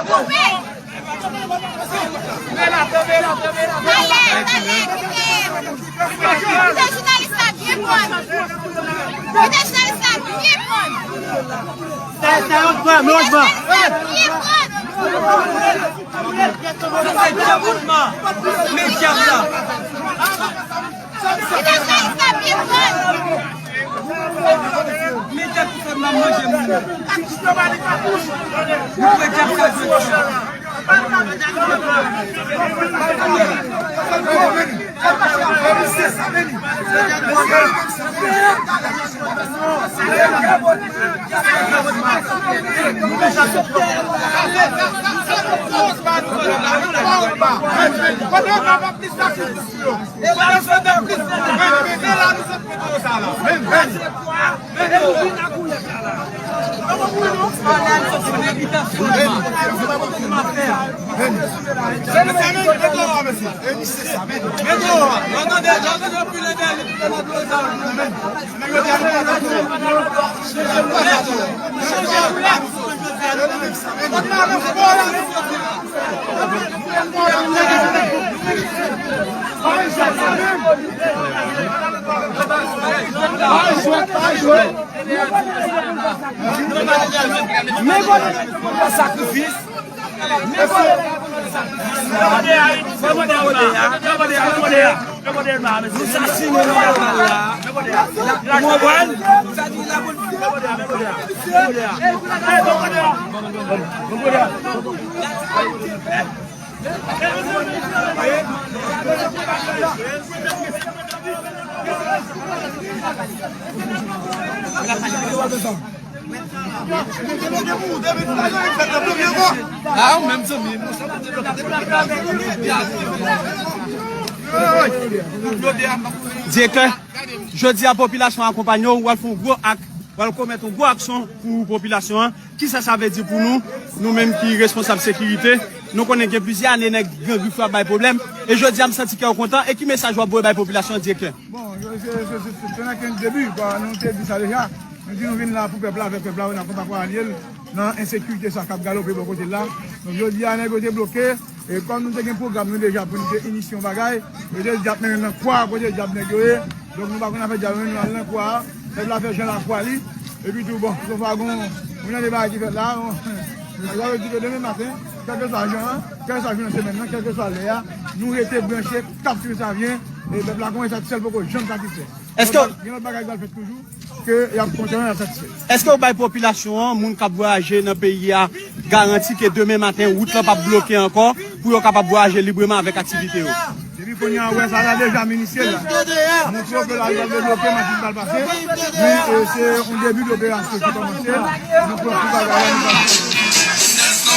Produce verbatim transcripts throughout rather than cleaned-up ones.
Koupe! Kanpe la, kanpe la, kanpe la, kanpe la. Kite jounalis la byen pran. Kite jounalis la byen pran. Sa, sa, yon pran, yon pran. Kite jounalis la byen pran. Sa se dyaboutman. Men dyab la. Kite jounalis la byen pran. Men dyab ki fè m ap manje moun yo. Nou kwè dyab sa jodi a. Men kote sakrifis. Men kote sakrifis. Nou sasinen nan lakay la. Ou konprann? Direktè, jodi a popilasyon akonpanye w, w al fè yon gwo ak, w al komèt yon gwo aksyon pou popilasyon an. Kisa sa vle di pou nou, nou menm ki responsab sekirite? Nou konnen gen plizyè ane nèg Gran Grif yo ap bay pwoblèm, e jodi a m santi kè w kontan, e ki mesaj w ap voye bay popilasyon an, direktè? Bon, se, se, se, se, se nan ken debi, kwa, nou te di sa deja. Nou di nou vin la pou pèp la, avèk pèp la, nou akonpanye l nan ensekirite sa k ap galope bò kote l la. Donk, jodi a, nèg yo te bloke, e kòm nou te gen pwogram nou deja pou nou te inisye yon bagay, yo te di y ap mennen nan kwa, kote dyab nèg yo ye. Donk, nou pa konn afè dyab, nou al nan kwa a, pèp la fè jan lakwa li, epi tou, bon, sofa gon, moun nan de bagay ki fèt la, bon, sa vle di ke demen maten, kèlkeswa jan an, kèlkeswa jou nan semèn nan, kèlkeswa lè a, nou rete branche, k ap swiv sa vyen, e pèp la konnen sa sèl poko janm satisfè. Èske gen lòt bagay k pral fèt toujou, ke y ap kontinye ap satisfè. Èske w bay popilasyon an, moun k ap vwayaje nan peyi a, garanti ke demen maten, wout lan p ap bloke ankò, pou yo kapab vwayaje libreman avèk aktivite yo? Depi kounye a, ou wè sa la deja, minisye la. Montre w ke la, li pral debloke, machin pral pase. Men, e, se yon debi de operasyon ki kòmanse. Nou pran tout bagay la, nou pral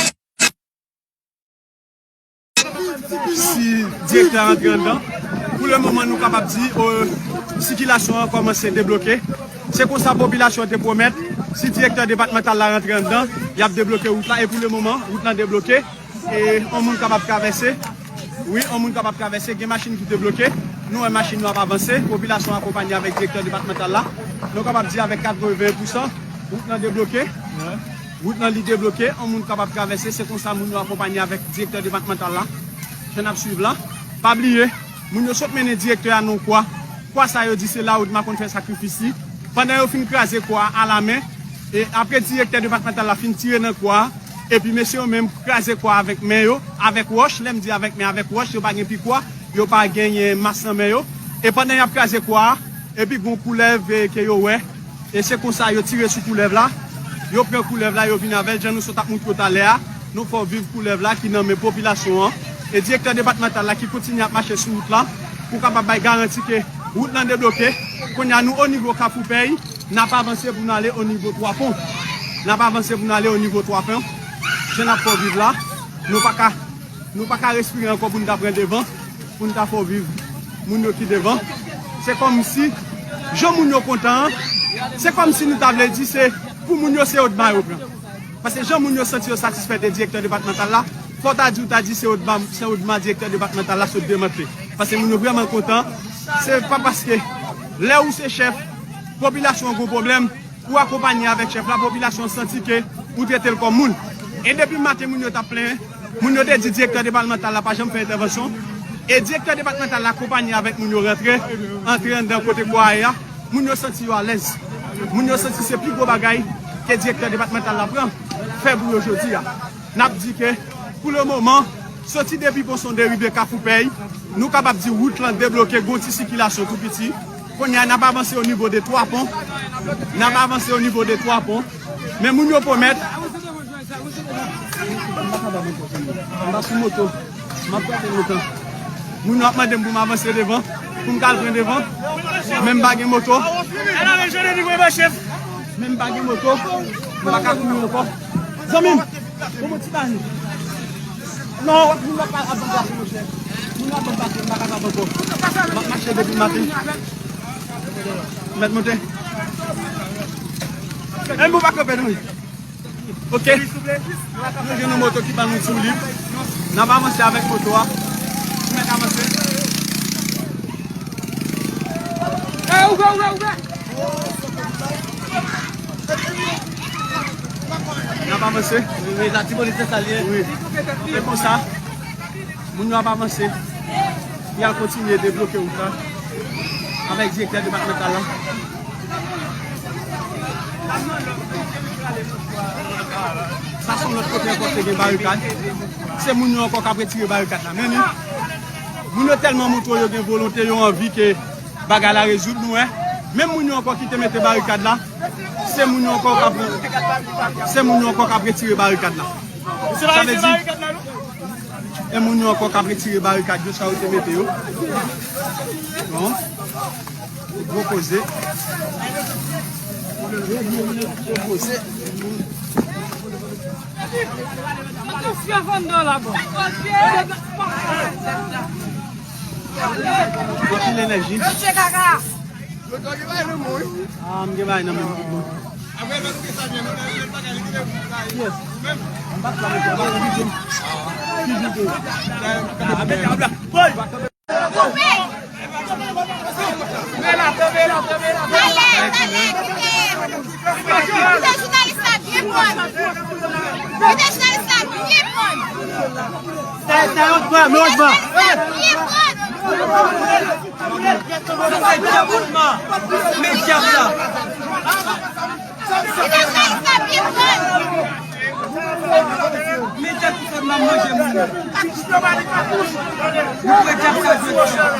si direktè a rantre anndan. Pou le moman, nou kapab di, e, sikilasyon an kòmanse debloke. Se konsa popilasyon an te pwomèt, si direktè depatmantal la rantre anndan, y ap debloke wout la. E pou le moman, wout lan debloke. E yon moun kapab travèse. Wi, yon moun kapab travèse. Gen machin ki debloke. Nou wè machin yo ap avanse. Popilasyon an akonpanye avèk direktè depatmantal la. Nou kapab di avèk katreven pousan, wout lan debloke. Wout lan li debloke, yon moun kapab travèse, se konsa moun yo akonpanye avèk direktè depatmantal la. Jan n ap swiv la. Pa bliye, moun yo sot mennen direktè a nan kwa. Kwa sa yo di se la ODMA konn fè sakrifis li. Pandan yo fin kraze kwa a alamen, e apre direktè depatmantal la fin tire nan kwa a, epi mesye yo menm kraze kwa a avèk men yo, avèk wòch, lè m di avèk men, avèk wòch, yo pa gen pikwa, yo pa genyen mas nan men yo. E pandan y ap kraze kwa a, epi gon koulèv, e, ke yo wè, e se konsa yo tire sou koulèv la. Yo pran koulèv la, yo vin avè l, jan nou sot ap montre w talè a. Nou fè w viv koulèv la ki nan men popilasyon an. E direktè depatmantal la ki kontinye ap mache sou wout la pou kapab bay garanti ke wout lan debloke. Kounye a, nou o nivo Kafou Pèy, n ap avanse pou n ale o nivo Twa Pon. N ap avanse pou n ale o nivo Twa Pon. Jan n ap fè w viv la, nou pa ka, nou pa ka respire ankò pou n ta pran devan. Pou n ta fè w viv moun yo ki devan. Se kòmsi, jan moun yo kontan an, se kòmsi nou ta vle di se pou moun yo se ODMA yo pran. Paske jan moun yo santi yo satisfè de direktè depatmantal la, fò w ta di w ta di se ODMA, se ODMA direktè depatmantal la sot demantle. Paske moun yo vrèman kontan. Se pa paske lè ou se chèf, popilasyon an gon pwoblèm, ou akonpanye avèk chèf la, popilasyon an santi ke ou trete l kòm moun. E depi maten, moun yo t ap plenyen. Moun yo te di direktè depatmantal la pa janm fè entèvansyon. E direktè depatmantal la akonpanye avèk moun yo rantre, antre anndan kote kwa a ye a. Moun yo santi yo alèz. Moun yo santi se pi gwo bagay ke direktè depatmantal la pran, fè pou yo jodi a. N ap di ke, pou le moman, soti depi Pon Sonde rive Kafou Pèy, nou kapab di wout lan debloke, gon ti sikilasyon tou piti. Kounye a, n ap avanse o nivo de Twa Pon. N ap avanse o nivo de Twa Pon. Men moun yo pwomèt. M pa sou moto. M ap gade lontan. Moun yo ap mande m pou m avanse devan, pou m ka al pran devan. Men m pa gen moto. Men m pa gen moto. M pa ka kouri ankò. Zanmi m, bon, bon, ti bagay. Non, w ap, moun ap, ap ban pase, monchè. Moun ap ban pase, m pa kapab ankò. M ap mache depi maten. Mèt monte. E m pou pa kanpe, non. Ok. Nou jwenn yon moto ki ban nou ti woulib. N ap avanse avèk moto a. Nou mèt avanse. Eh, ouvè, ouvè, ouvè. N ap avanse. Wi, wi, Latibonit se sa l ye. Wi. E konsa, moun yo ap avanse. Y al kontinye debloke wout la avèk direktè depatmantal la. Sa se yon lòt kote ankò te gen barikad. Se moun yo ankò k ap retire barikad la. Men ni, moun yo tèlman montre yo gen volonte, yo anvi ke bagay la rezoud, nou wè. Menm moun yo ankò ki te mete barikad la, se moun yo ankò k ap, se moun yo ankò k ap retire barikad la. Sa vle di, e moun yo ankò k ap retire barikad yo, sa yo te mete yo. Bon. Gwo koze. Gwo koze. Anpil enèji. Ah, m gen bagay nan men m. Yes. M pa fè Kite jounalis la byen pwòp. Kite jounalis la byen pwòp. Kite jounalis la byen pwòp. Sa se dyaboutman. Men dyab la. Kite jounalis la byen pwòp. Men dyab ki fè m ap manje moun yo. Nou wè dyab sa jodi a.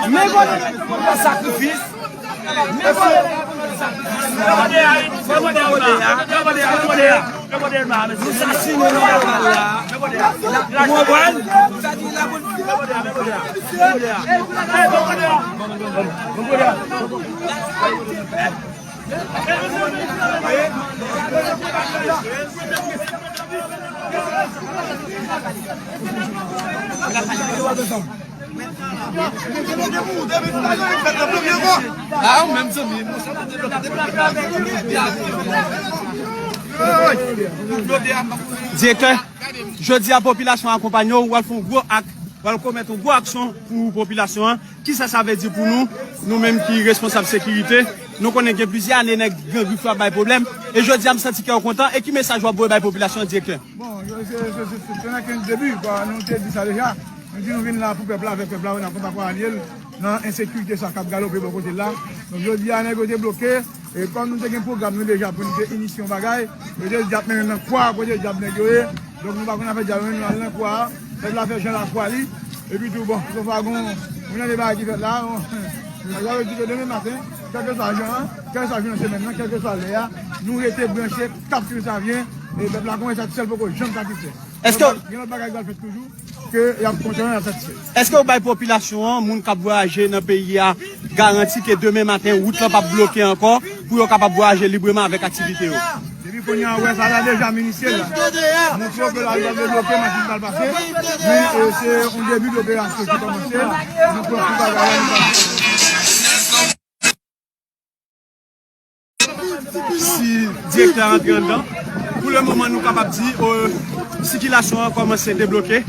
Men bon, sakrifis. Nou sasinen nan lokal la. Ou konprann? Sa di la bonn. Direktè, jodi a popilasyon an akonpanye w, w al fè yon gwo ak, w al komèt yon gwo aksyon pou popilasyon an. Kisa sa vle di pou nou, nou menm ki responsab sekirite? Nou konnen gen plizyè ane nèg Gran Grif yo ap bay pwoblèm, e jodi a m santi kè w kontan. E ki mesaj w ap voye bay popilasyon an, direktè? Bon, se, se, se, se, se nan kenz debi, kwa, nou te di sa deja. Nou di nou vin la pou pèp la, avèk pèp la, wi, n ap kontan kwa alye l nan ensekirite sa k ap galope bò kote l la. Donk, jodi a, nèg yo te bloke, e kòm nou te gen pwogram nou deja pou nou te inisye yon bagay, yo te di ap mennen nan kwa, kote dyab nèg yo ye. Donk, nou pa konn afè dyab, nou al nan kwa a. Pèp la fè jan lakwa li. Epi tou, bon, sofwa gon, yon de bagay ki fèt la, bon, nèg la yo di ke demen maten, kèlkeswa jan an, kèlkeswa jou nan semèn nan, kèlkeswa lè a, nou rete branche, k ap swiv sa byen, e pèp la konnen sa ti sèl poko janm satisfè. Èske gen lòt bagay k pral fèt toujou, ke y ap kontinye ap satisfè. Èske w bay popilasyon an, moun k ap vwayaje nan peyi a, garanti ke demen maten, wout lan p ap bloke ankò, pou yo kapab vwayaje libreman avèk aktivite yo? Depi kounye a, ou wè sa la deja minisye la. Montre yo ke la ri ap debloke, machin pral pase. Men, e, se yon debi de operasyon ki kòmanse. Nou pran tout bagay la, nou pral. Si direktè a rantre anndan, pou le moman, nou kapab di, e, sikilasyon an kòmanse debloke.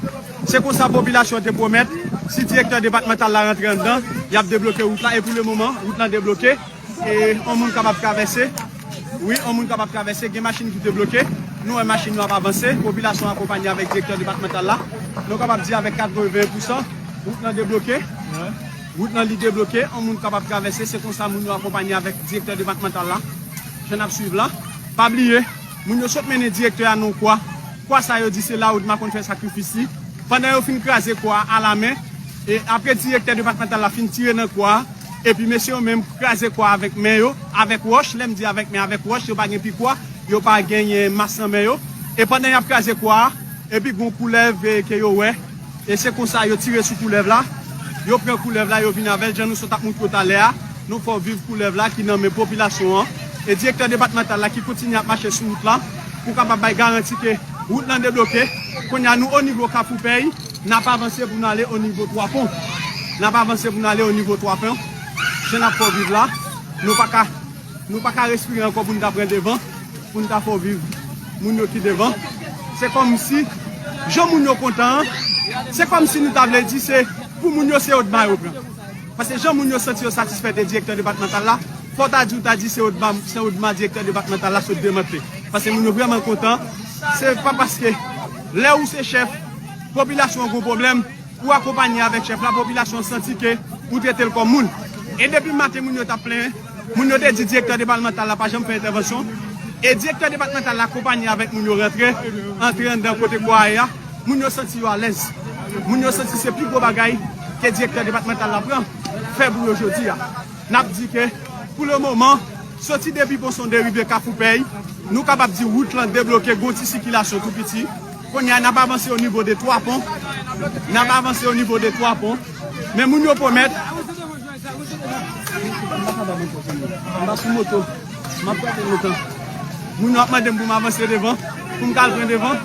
Se konsa popilasyon te pwomèt, si direktè depatmantal la rantre anndan, y ap debloke wout la. E pou le moman, wout lan debloke. E yon moun kapab travèse. Wi, yon moun kapab travèse. Gen machin ki te bloke. Nou wè machin yo ap avanse. Popilasyon akonpanye avèk direktè depatmantal la. Nou kapab di avèk katreven pousan, wout lan debloke. Wout lan li debloke. Yon moun kapab travèse. Se konsa moun yo akonpanye avèk direktè depatmantal la. Jan n ap swiv la. Pa bliye, moun yo sot mennen direktè a nan kwa. Kwa sa yo di se la Odma konn fè sakrifis li. Pandan yo fin kraze kwa a alamen, e apre direktè depatmantal la fin tire nan kwa a, epi mesye yo menm kraze kwa a avèk men yo, avèk wòch, lè m di avèk men, avèk wòch, yo pa gen pikwa, yo pa genyen mas nan men yo. E pandan y ap kraze kwa a, epi gon koulèv, e, ke yo wè, e se konsa yo tire sou koulèv la, yo pran koulèv la, yo vin avè l, jan nou sot ap montre w talè a, nou fè w viv koulèv la ki nan men popilasyon an, e direktè depatmantal la ki kontinye ap mache sou wout la, pou kapab bay garanti ke wout lan debloke. Kounye a, nou o nivo Kafou Pèy, n ap avanse pou n ale o nivo Twa Pon. N ap avanse pou n ale o nivo Twa Pon. Jan n ap fè w viv la, nou pa ka, nou pa ka respire ankò pou n ta pran devan, pou n ta fè w viv moun yo ki devan. Se kòmsi, jan moun yo kontan an, se kòmsi nou ta vle di se pou moun yo se Odma yo pran. Paske jan moun yo santi yo satisfè de direktè depatmantal la, fò w ta di w ta di se Odma, se Odma direktè depatmantal la sot demantle. Paske moun yo vrèman kontan. Se pa paske lè ou se chèf, popilasyon an gon pwoblèm, ou akonpanye avèk chèf la, popilasyon an santi ke ou trete l kòm moun. E depi maten moun yo t ap plenyen, moun yo te di direktè depatmantal la pa janm fè entèvansyon. E direktè depatmantal la akonpanye avèk moun yo rantre, antre anndan kote kwa a ye a. Moun yo santi yo alèz. Moun yo santi se pi gwo bagay ke direktè depatmantal la pran, fè pou yo jodi a. N ap di ke, pou le moman, soti depi Pon Sonde rive Kafou Pèy, nou kapab di wout lan debloke, gon ti sikilasyon tou piti. Kounye a, n ap avanse o nivo de Twa Pon. N ap avanse o nivo de Twa Pon. Men moun yo pwomèt, m pa sou moto. M ap gade lontan. Moun yo ap mande m pou m avanse devan, pou m ka al pran devan.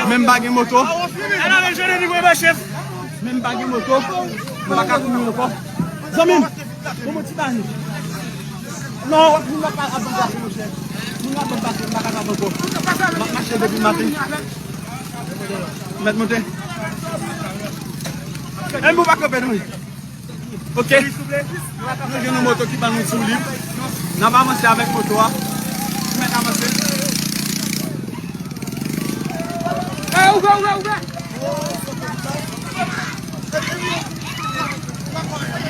Men m pa gen moto. Men m pa gen moto. M pa ka kouri ankò. Zanmi m, bon, bon, ti bagay. Non, moun yo ap, ap ban pase, monchè. Moun yo ap ban pase, m pa kapab ankò. M ap mache depi maten. Mèt monte. E nou pa kanpe, non. Ok. Nou jwenn yon moto ki ban nou ti woulib. N ap avanse avèk moto a. Mèt avanse.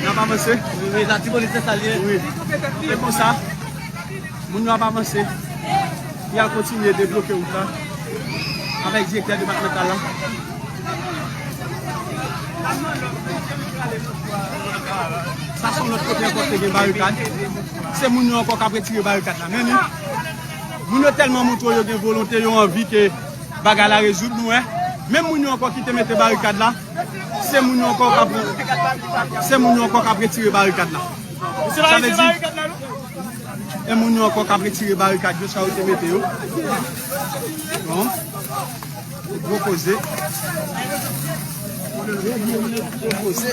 N ap avanse. Wi, wi, Latibonit se sa l ye. Wi. Se konsa. Moun yo ap avanse. Y al kontinye debloke wout la avèk direktè depatmantal la. Sa se yon lòt kote ankò te gen barikad. Se moun yo ankò k ap retire barikad la. Men ni, moun yo tèlman montre yo gen volonte, yo anvi ke bagay la rezoud, nou wè. Menm moun yo ankò ki te mete barikad la, se moun yo ankò k ap, se moun yo ankò k ap retire barikad la. Sa vle di, e moun yo ankò k ap retire barikad yo, sa yo te mete yo. Bon. Gwo koze. Gwo koze.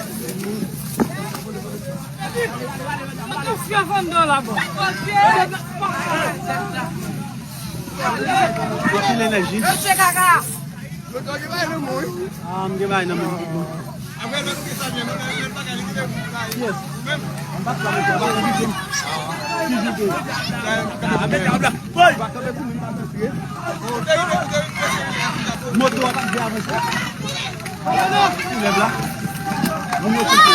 Anpil enèji. Ah, m gen bagay nan men m. Yes. M pa sa mete, m pa sa mete. Ki jide? Ah, mete a bla. Boy! Pa kanpe pou mwen, pa kanpe. Moto a pa vle avanse. Soulèv la. Moun yo koupe.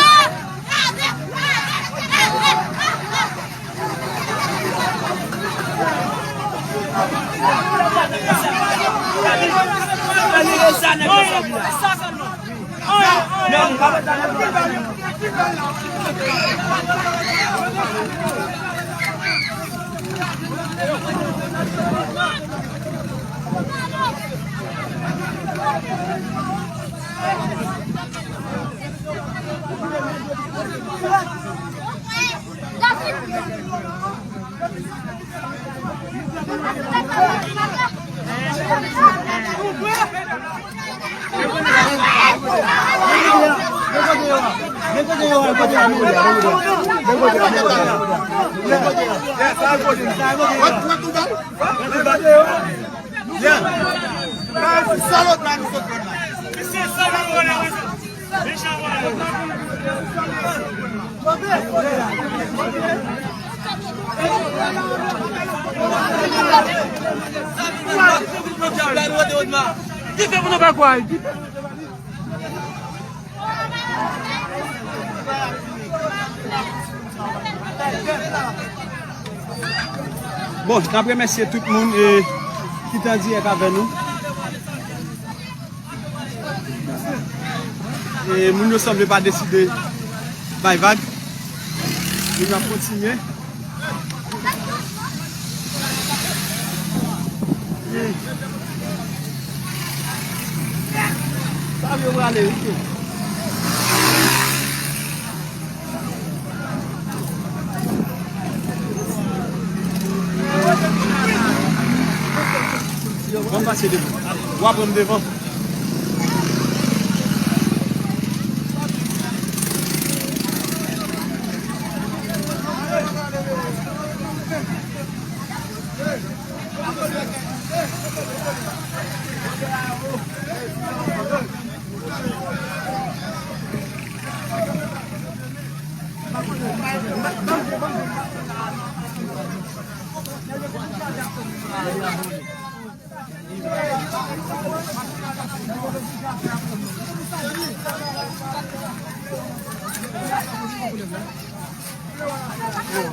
Bon, n ap remèsye tout moun, e, ki te an dirèk avè nou. E moun yo sanble pa deside bay vag. Moun yo ap kontinye. Sa yo prale, wi. Ban m pase devan. W a pran m devan.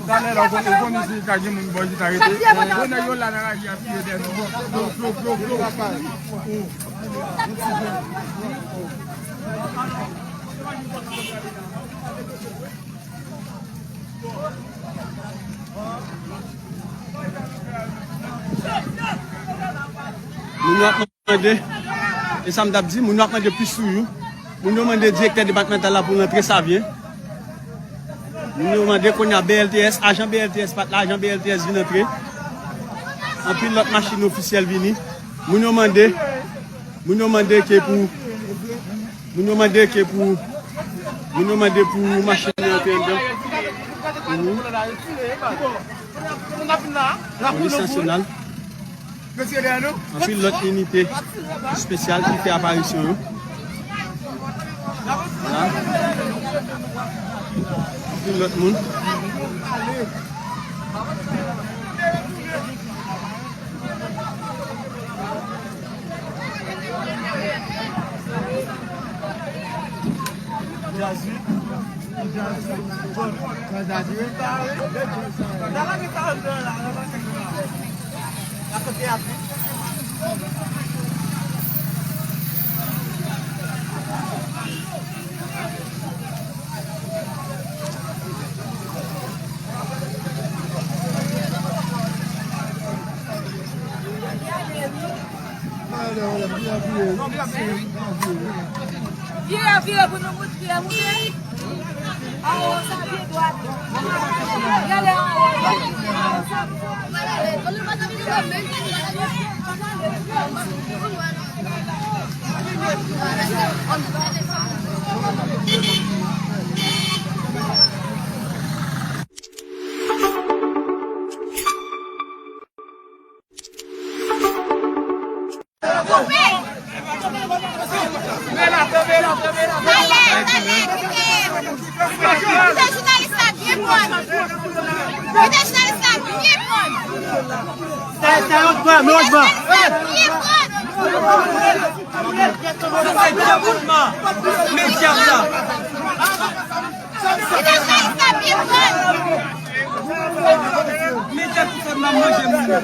Talè la, ou konn, ou konn isi ka gen moun bò isit arete. Bon, nèg yo la nan lavi a piye dèyè nou. Flo, flo, flo, flo. Moun yo ap mande, e sa m t ap di, moun yo ap mande plis sou yo. Moun yo mande direktè depatmantal la pou l antre Savyen. Moun yo mande kounye a B L T S, ajan B L T S pa t la, ajan B L T S vin antre. Anpil lòt machin ofisyèl vini. Moun yo mande, moun yo mande ke pou, moun yo mande ke pou, moun yo mande pou machin nan antre anndan. Mhm. Polis nasyonal. Anpil lòt inite espesyal ki fè aparisyon yo. Vwala. Anpil lòt moun. Vire, vire pou nou moute, vire moute. Anwo sa, vire dwat. Gade anwo. Anwo sa. Pale, pale, pale. Kite jounalis la byen pwòp. Kite jounalis la byen pwòp. Sa, sa, yon dwa, men yon dwa. Byen pwòp. Sa, sa, byen pwòp. Men dyab la. Kite jounalis la byen pwòp. Men dyab ki fè m ap manje moun yo.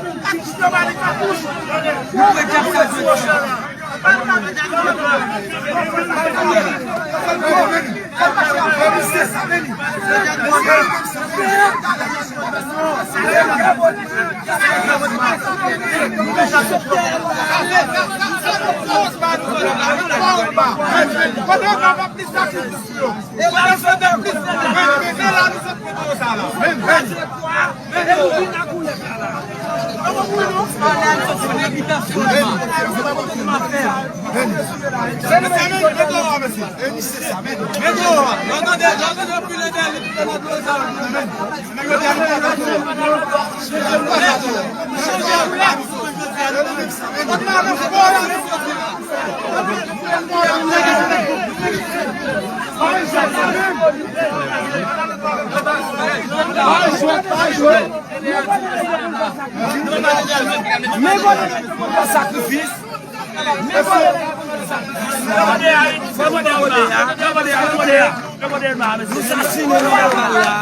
Men kote sakrifis. Men kote sakrifis. Nou sasinen nan bagay la.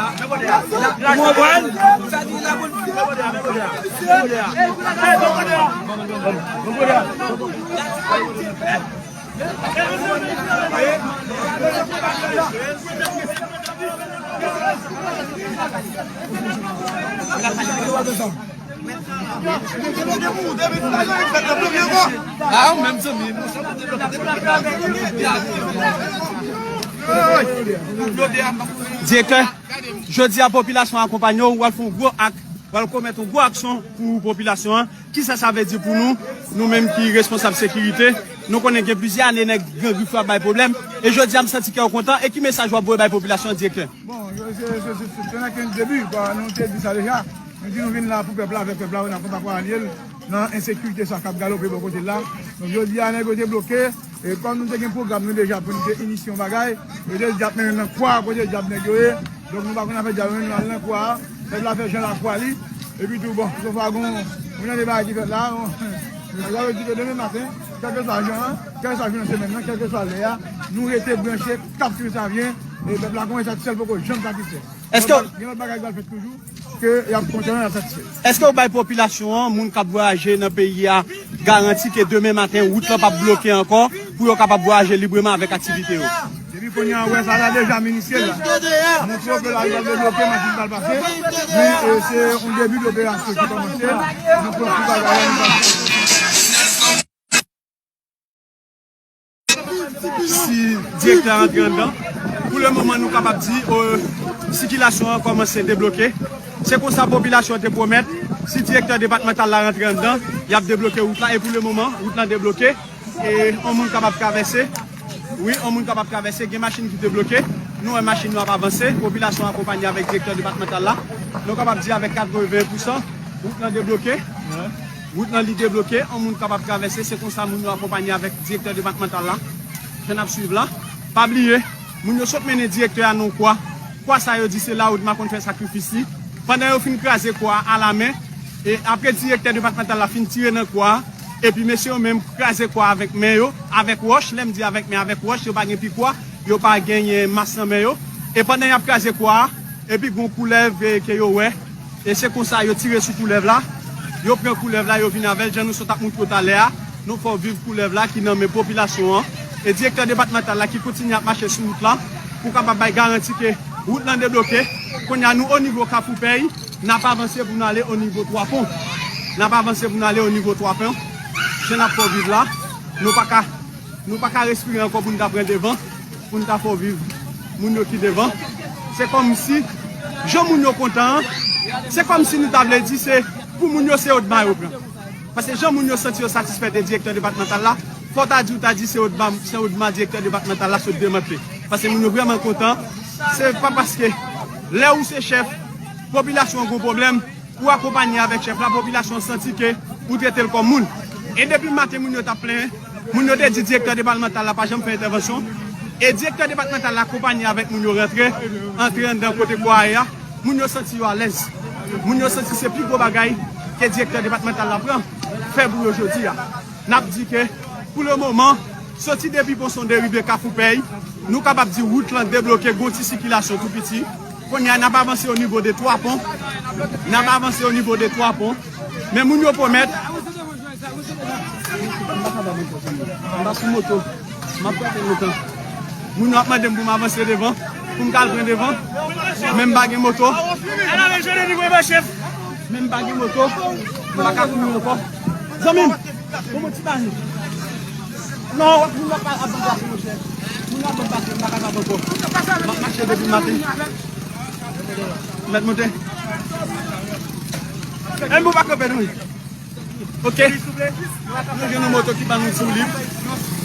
Ou konprann? Sa di la bonn fwa. Direktè, jodi a popilasyon akonpanye w, w al fè yon gwo ak, w al komèt yon gwo aksyon pou popilasyon an. Kisa sa vle di pou nou, nou menm ki responsab sekirite? Nou konnen gen plizyè ane nèg Gran Grif yo ap bay pwoblèm, e jodi a m santi kè w kontan. E ki mesaj w ap voye bay popilasyon an, direktè? Bon, se, se, se, se, se nan ken debi, kwa, nou te di sa deja. Nou di nou vin la pou pèp la, avèk pèp la, wi, n ap kontan kwa alye l nan ensekirite sa k ap galope bò kote l la. Donk, jodi a, nèg yo te bloke, e kòm nou te gen pwogram nou deja pou nou te inisye yon bagay, yo te di ap mennen nan kwa, kote dyab nèg yo ye. Donk, nou pa konn afè dyab, nou al nan kwa a, pèp la fè jan lakwa li, epi tou, bon, sofwa gon, yon de bagay ki fèt la, bon, nèg yo di ke demen maten, kèlkeswa jan an, kèlkeswa jou nan semèn nan, kèlkeswa lè a, nou rete branche, k ap swiv sa vyen, e pèp la konn satisfè, l poko janm satisfè. Èske gen lòt bagay k pral fèt toujou, ke y ap kontinye ap satisfè. Èske w bay popilasyon an, moun k ap vwayaje nan peyi a, garanti ke demen maten, wout lan p ap bloke ankò, pou yo kapab vwayaje libreman avèk aktivite yo? Depi kounye a, w wè sa la deja, minisye la. Montre w ke la ri pral debloke, machin pral pase. Men, e, se yon debi doperasyon ki kòmanse. Nou pran tout bagay la, nou pral Si direktè a rantre anndan, pou le moman nou kapab di, e, sikilasyon an kòmanse debloke. Se konsa popilasyon an te pwomèt, si direktè depatmantal la rantre anndan, y ap debloke wout la. E pou le moman, wout lan debloke. E yon moun kapab travèse. Wi, yon moun kapab travèse. Gen machin ki te bloke. Nou wè machin yo ap avanse. Popilasyon an akonpanye avèk direktè depatmantal la. Nou kapab di avèk katreven pousan, wout lan debloke. Wout lan li debloke, yon moun kapab travèse, se konsa moun yo akonpanye avèk direktè depatmantal la. Jan n ap swiv la. Pa bliye, moun yo sot mennen direktè a nan kwa. Kwa sa yo di se la Odma konn fè sakrifis li. Pandan yo fin kraze kwa a alamen, e apre direktè depatmantal la fin tire nan kwa a, epi mesye yo menm kraze kwa a avèk men yo, avèk wòch, lè m di avèk men, avèk wòch, yo pa gen pikwa, yo pa genyen mas nan men yo. E pandan y ap kraze kwa a, epi gon koulèv, e, ke yo wè, e se konsa yo tire sou koulèv la, yo pran koulèv la, yo vin avè l, jan nou sot ap montre w talè a, nou fè w viv koulèv la ki nan men popilasyon an. E direktè depatmantal la ki kontinye ap mache sou wout la, pou kapab bay garanti ke wout lan debloke. Kounye a, nou o nivo Kafou Pèy, n ap avanse pou n ale o nivo Twa Pon. N ap avanse pou n ale o nivo Twa Pon. Jan n ap fè w viv la, nou pa ka, nou pa ka respire ankò pou n ta pran devan, pou n ta fè w viv moun yo ki devan. Se kòmsi, jan moun yo kontan an, se kòmsi nou ta vle di se pou moun yo se Odma yo pran. Paske jan moun yo santi yo satisfè de direktè depatmantal la, fò w ta di w ta di se Odma, se Odma direktè depatmantal la sot demantle. Paske moun yo vrèman kontan. Se pa paske lè ou se chèf, popilasyon an gon pwoblèm, ou akonpanye avèk chèf la, popilasyon an santi ke ou trete l kòm moun. E depi maten moun yo t ap plenyen, moun yo te di direktè depatmantal la pa janm fè entèvansyon. E direktè depatmantal la akonpanye avèk moun yo rantre, antre anndan kote kwa a ye a. Moun yo santi yo alèz. Moun yo santi se pi gwo bagay ke direktè depatmantal la pran, fè pou yo jodi a. N ap di ke, pou le moman, soti depi Pon Sonde rive Kafou Pèy, nou kapab di wout lan debloke, gon ti sikilasyon tou piti. Kounye a, n ap avanse o nivo de Twa Pon. N ap avanse o nivo de Twa Pon. Men moun yo pwomèt. M pa sou moto. M ap pran lontan. Moun yo ap mande m pou m avanse devan, pou m ka al pran devan. Men m pa gen moto. Men m pa gen moto. M pa ka kouri ankò. Zanmi m, bon, bon ti bagay. Non, moun yo ap ban m pase, monchè. Moun yo ap ban m pase, m pa kapab ankò. M ap mache depi maten. Mèt monte. E m pou pa kanpe, non. Ok. Nou jwenn yon moto ki ban nou ti woulib.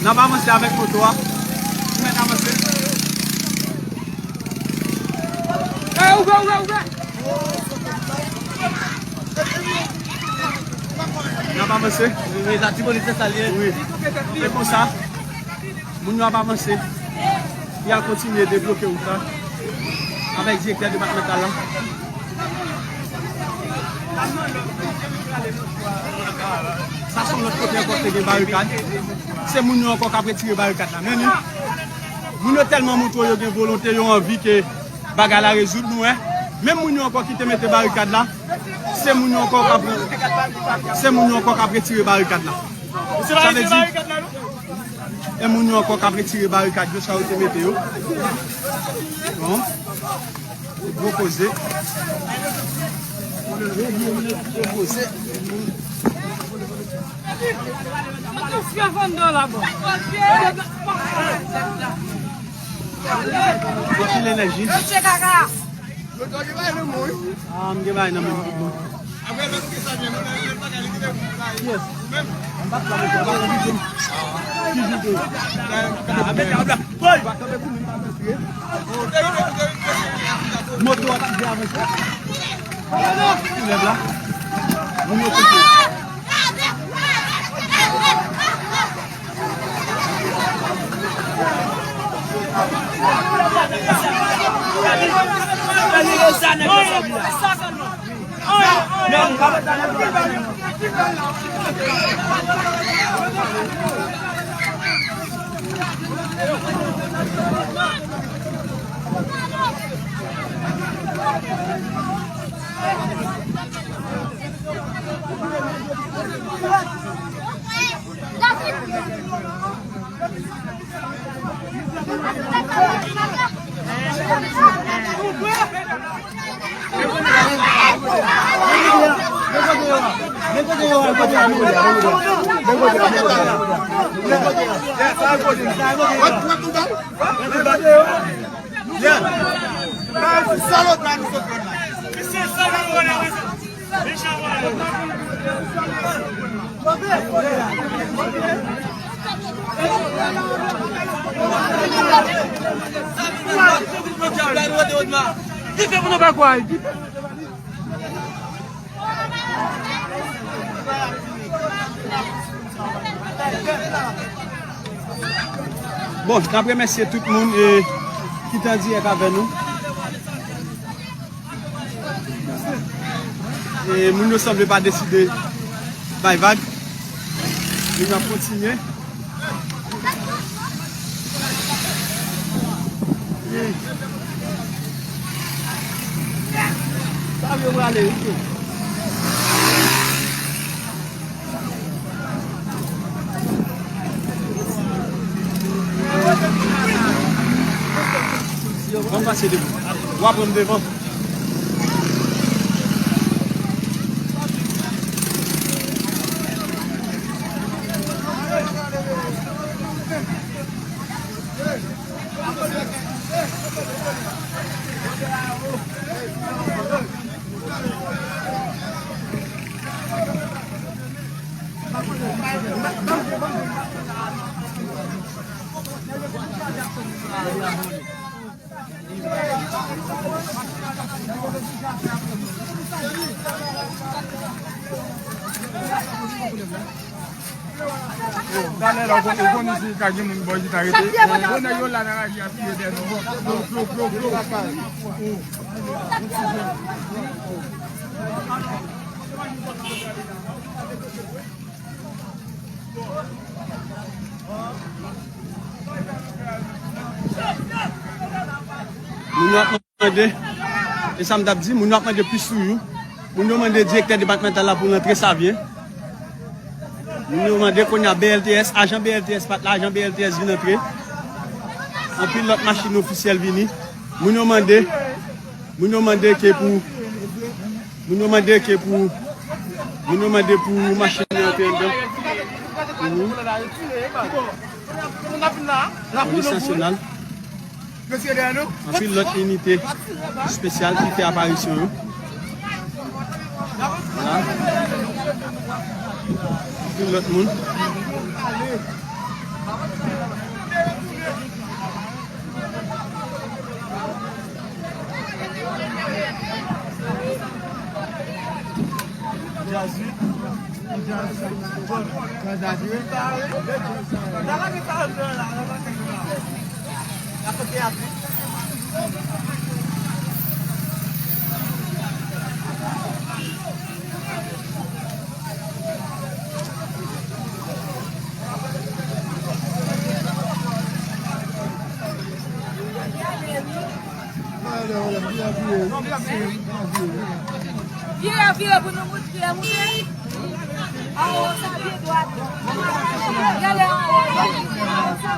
N ap avanse avèk moto a. Nou mèt avanse. N ap avanse. Wi. Se konsa. Moun yo ap avanse. Y al kontinye debloke wout la avèk direktè depatmantal la. Sa se yon lòt kote ankò ki te gen barikad. Se moun yo ankò k ap retire barikad la. Men ni, moun yo tèlman montre yo gen volonte, yo anvi ke bagay la rezoud, nou wè. Menm moun yo ankò ki te mete barikad la, se moun yo ankò k ap, se moun yo ankò k ap retire barikad la. Sa vle di, e moun yo ankò k ap retire barikad yo, sa yo te mete yo. Bon. Gwo koze. Gwo koze. Anpil enèji. Ah, m gen bagay nan men m. Yes. Moto a pa vle avanse. Koulèv la. Moun yo koupe. Bon, n ap remèsye tout moun, e, ki te an dirèk avè nou. E moun yo sanble pa deside bay vag. E n ap kontinye. Sa yo prale, wi. Ban m pase devan. W ap pran m devan. Talè la, ou konn, ou konn isi ka gen moun bò isi ta rete. Bon, nèg yo la nan raje a, piye dèyè nou. Flo, flo, flo, flo. Moun yo ap mande, e sa m t ap di, moun yo ap mande plis toujou. Moun yo mande direktè depatmantal la pou l antre Savyen. Moun yo mande kounye a B L T S, ajan B L T S pa t la, ajan B L T S vin antre. Anpil lòt machin ofisyèl vini. Moun yo mande, moun yo mande ke pou, moun yo mande ke pou, moun yo mande pou machin yo antre anndan. Mhm. Polis nasyonal. Anpil lòt inite espesyal ki fè aparisyon yo. Vwala. Anpil lòt moun. Vire, vire pou nou moute, moute. Anwo sa, pye dwat. Gade anwo. Anwo sa.